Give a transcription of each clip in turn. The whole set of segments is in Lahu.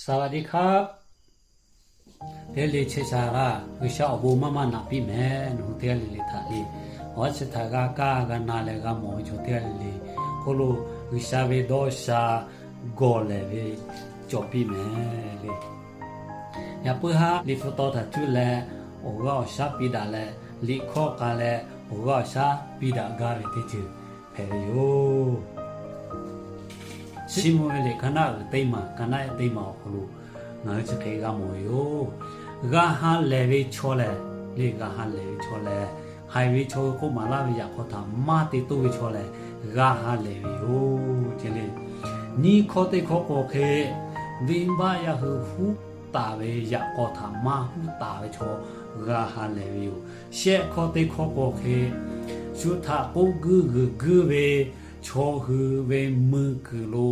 สวัสดีครับ teˇ g'aˇ le le chehˇ sha laˇ. G'uiˬsha awˬ bon maˇ maˇ naꞈ piˇ mehˍ. Nawˬ hui teˇ g'aˇ le le htaꞈ le, awˬ g'aˇ chi htaꞈ g'a kaˇ g'a na leh g'a mawˬ ve chaw teˇ g'aˇ le le hk'oˆ lo G'uiˬsha ve dawˇ sha gawˬ lehˬ ve cawˬ piˇ mehˍ le. Yaꞈ puiˉ haˉ Liꞈ hpu taw htaꞈ cuˇ leh, awˬ g'aˇ awˬ shaˉ piˇ daꞈ leh, liꞈ hkawˇ k'a leh awˬ g'aˇ awˬ shaˉ piˇ daꞈ gaˇ ve teˇ ceuˬ hpehꞈ ve yoˬ. Chiˇ mvuh ve liꞈ ka naˆ uiˍ teˇ maˬ, ka naˆ ehˉ teˇ maˬ awˬ hk'aw lo ngaˬ hui chi hk'e g'a mawˬ ve yoˬ. G'a ha lehˬ ve chaw lehˬ, le g'a ha lehˬ ve chaw lehˬ, haiˬ ve chaw hui k'oˆ maˍ laˇ ve yaꞈ k'aw htaꞈ maˇ te toˇ ve chaw lehˬ, g'a ha lehˬ ve yoˬ ce le. Nyiˇ hkawˇ teˇ hkawˇ k'o hk'e, venˇbaˆ yaˇ hui huˉ taˍ ve yaꞈ k'aw htaꞈ maˇ huˉ taˍ ve chaw g'a ha lehˬ ve yoˬ. Shehˆ hkawˇ teˇ hkawˇ k'o hk'e, shu htaꞈ k'oˆ guiˇ g'uiˬ guiˇ ve chaw hui ve mui kuiˬ lo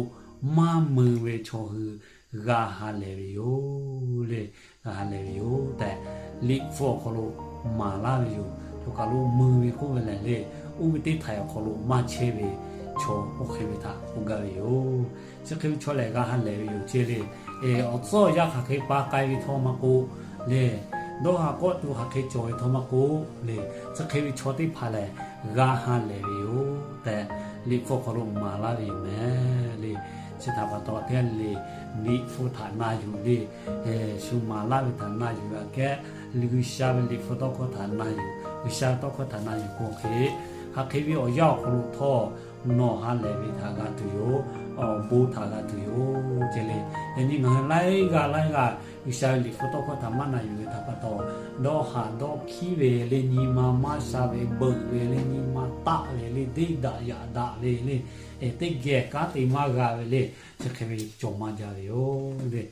maˇ mui ve chaw hui g'a ha lehˬ ve yoˬ le. G'a ha lehˬ ve yoˬ tehꞈ, Liꞈ hpu awˬ hk'aw lo maˍ laˇ ve yoˬ. Choˬ kaˬ lo mui ve k'oˆ ve lehˬ le, oˇ ve teˇ htaiˍ awˬ hk'aw lo maˇ chehˇ ve chaw oˇ hk'e ve htaꞈ k'oˆ gaˇ ve yoˬ. Chi hk'e ve chaw lehˬ g'a ha lehˬ ve yoˬ ce le. Awˬ tcuhˉ awˬ yanˇ hk'aˬ hk'e pa k'ai ve htawˇ maˇ k'oˆ le, dawˇ haˍ kawˆ tu hk'aˬ hk'e cawˬ ve htawˇ maˇ k'oˆ le, chi hk'e ve chaw teˇ hpaˍ lehˬ g'a ha lehˬ ve yoˬ tehꞈ, Liꞈ hpu awˬ hk'aw lo maˍ laˇ ve yoˬ mehˍ le. Chi htaꞈ pa taw teˇ g'aˇ le le Liꞈ hpu htaꞈ na yuˬ le, shu maˍ laˇ ve htaꞈ na yuˬ aꞈ kehˉ, G'uiˬsha ve Liꞈ hpu tawˇ hkawˇ htaꞈ na yuˬ, G'uiˬsha ve tawˇ hkawˇ htaꞈ na yuˬ k'o hk'e, hk'aˬ hk'e ve awˬ yanˇ awˬ hk'aw lo htawˇ nawˬ ha lehˬ ve htaꞈ g'a tuˬ yoˬ. Awˬ bon htaꞈ g'a tuˬ yoˬ ce le. Yaꞈ nyi ngaˬ hui laiˉ g'aˇ laiˉ g'aˇ G'uiˬsha ve Liꞈ hpu tawˇ hkawˇ htaꞈ maˇ na yuˬ ve htaꞈ pa taw, dawˇ haˍ dawˇ hkiˉ ve le, nyi ma maˇ sha ve, beuꞈ ve le, nyi ma taˆ ve le, deˇ daꞈ yaꞈ daꞈ ve le, teˇ geh kanˉ te maˇ g'a ve le, chi hk'e ve cawˬ maˇ jaˇ ve yoˬ le.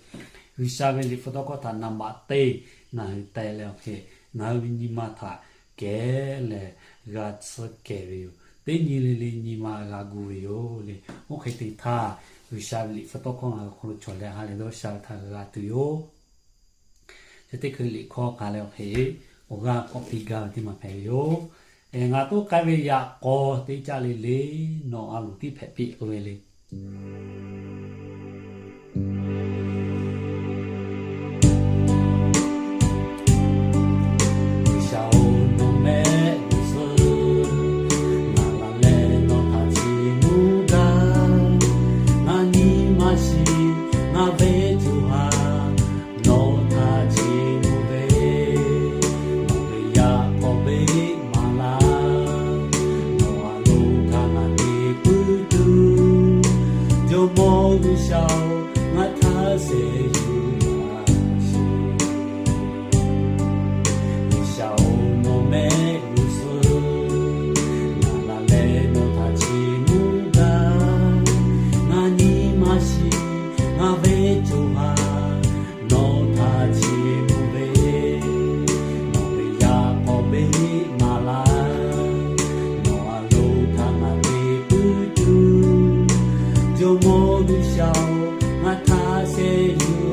G'uiˬsha ve Liꞈ hpu tawˇ hkawˇ htaꞈ naˍ baꞈ teˇ ngaˬ hui te leh awˬ hk'e, ngaˬ hui ve nyi ma htaꞈ kehˉ leh g'a tsuhˇ kehˬ ve yoˬ. Teˇ nyi le le nyi ma g'a gu ve yoˬ le. Oˇ hk'e te htaˇ, G'uiˬsha ve Liꞈ hpu tawˇ hkawˇ ngaˬ hui hk'aw lo cawˬ leh ha lehˬ dawˇ sha ve htaꞈ g'a tuˬ yoˬ. Chi teˇ hkui liꞈ hkawˇ k'a leh awˬ hk'e, awˬ g'aˇ k'awꞈ piˇ gaˇ ve teˇ maˬ hpehꞈ ve yoˬ. Ngaˬ toˇ k'ai ve yaꞈ k'aw teˇ caˆ le le, nawˬ a loˍ tiˉ hpehꞈ piˇ k'oˆ ve le. G'uiˬsha-oˬ, nawˬ mehˆ g'uˇ suhˍ ngaˬ la leh nawˬ htaꞈ chiˇ mvuh gaˇ. Ngaˬ nyi ma shiˍ, ngaˬ ve co ha nawˬ htaꞈ chiˇ mvuh ve, nawˬ ve yaꞈ k'aw beˆ maˍ laˇ. Nawˬ a loˍ htaꞈ ngaˬ te puiˉ tuˬ, Jawˇmawˇ G'uiˬsha-oˬ, ngaˬ htaˇ shehˍ yuˬ laˇ sheˍ. G'uiˬsha-oˬ, nawˬ mehˆ g'uˇ suhˍ ngaˬ la leh nawˬ htaꞈ chiˇ mvuh gaˇ. Ngaˬ nyi ma shiˍ, ngaˬ ve co ha nawˬ htaꞈ chiˇ mvuh ve, nawˬ ve yaꞈ k'aw beˆ maˍ laˇ. Nawˬ a loˍ htaꞈ ngaˬ te puiˉ tuˬ, Jawˇmawˇ G'uiˬsha-oˬ, ngaˬ htaˇ shehˍ yuˬ